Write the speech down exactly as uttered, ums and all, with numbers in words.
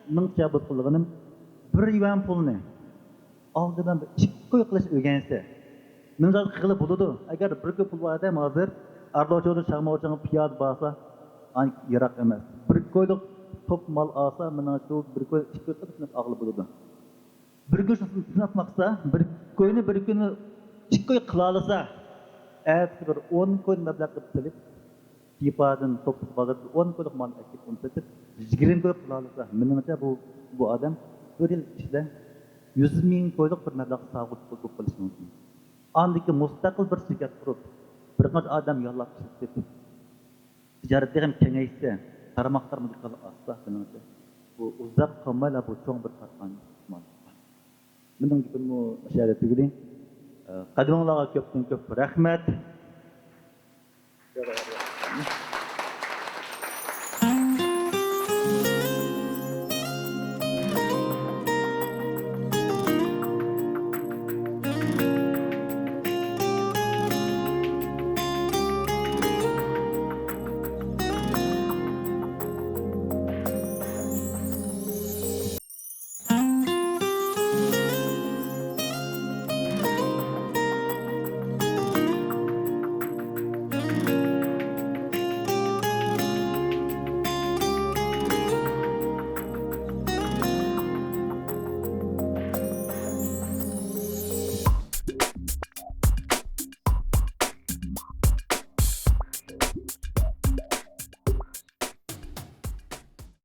مېنىڭچە بۇ قىلغىنىم، بىر يۈەن پۇلنى ئالدى بىلەن بىر ئىككى كوي قىلىش ئۆگەنسە، مېنىڭچە قىلغىلى بولىدۇ. ئەگەر بىر كوي پۇل بار ئادەم ھازىر ئارىلاۋچىدا شاڭماۋچىغا پىيادە بارسا، ئانچە يىراق ئەمەس. بىر كويلۇق توپ مال ئالسا، مېنىڭچە بۇ بىر كوي ئىككى كوي قىلىپ ئالغىلى بولىدۇ. بىر كوي شۇنى سىناپ باقسا، بىر كوينى بىر كۈنى ئىككى كوي قىلالىسا، ئەتىسى بىر ئون كوي مەبلەغ قىلىپ سېلىپ، پىپادىن توپلۇق بازاردىن ئون كويلۇق مال ئەكىپ ئۇنى سېتىپ، يىگىرمە كوي قىلالىسا، مېنىڭچە بۇ، بۇ ئادەم بىر يىل ئىچىدە يۈز مىڭ كويلۇق بىر مەبلەغ ساۋۇت بولۇپ قېلىشى مۇمكىن. ئاندىن كېيىن مۇستەقىل بىر شىركەت قۇرۇپ، بىر قانچە ئادەم ياللاپ ئىشلىتىپ، تىجارەتنى ھەم كېڭەيتسە، تارماقلارمۇ دىققەت ئالسا، مېنىڭچە بۇ ئۇزاق قالمايلا بۇ چوڭ بىر كارخانا ئىستېمال. مېنىڭ گېپىممۇ مۇشۇ يەردە تۈگىدى. قەدىمىڭلارغا كۆپتىن كۆپ رەھمەت.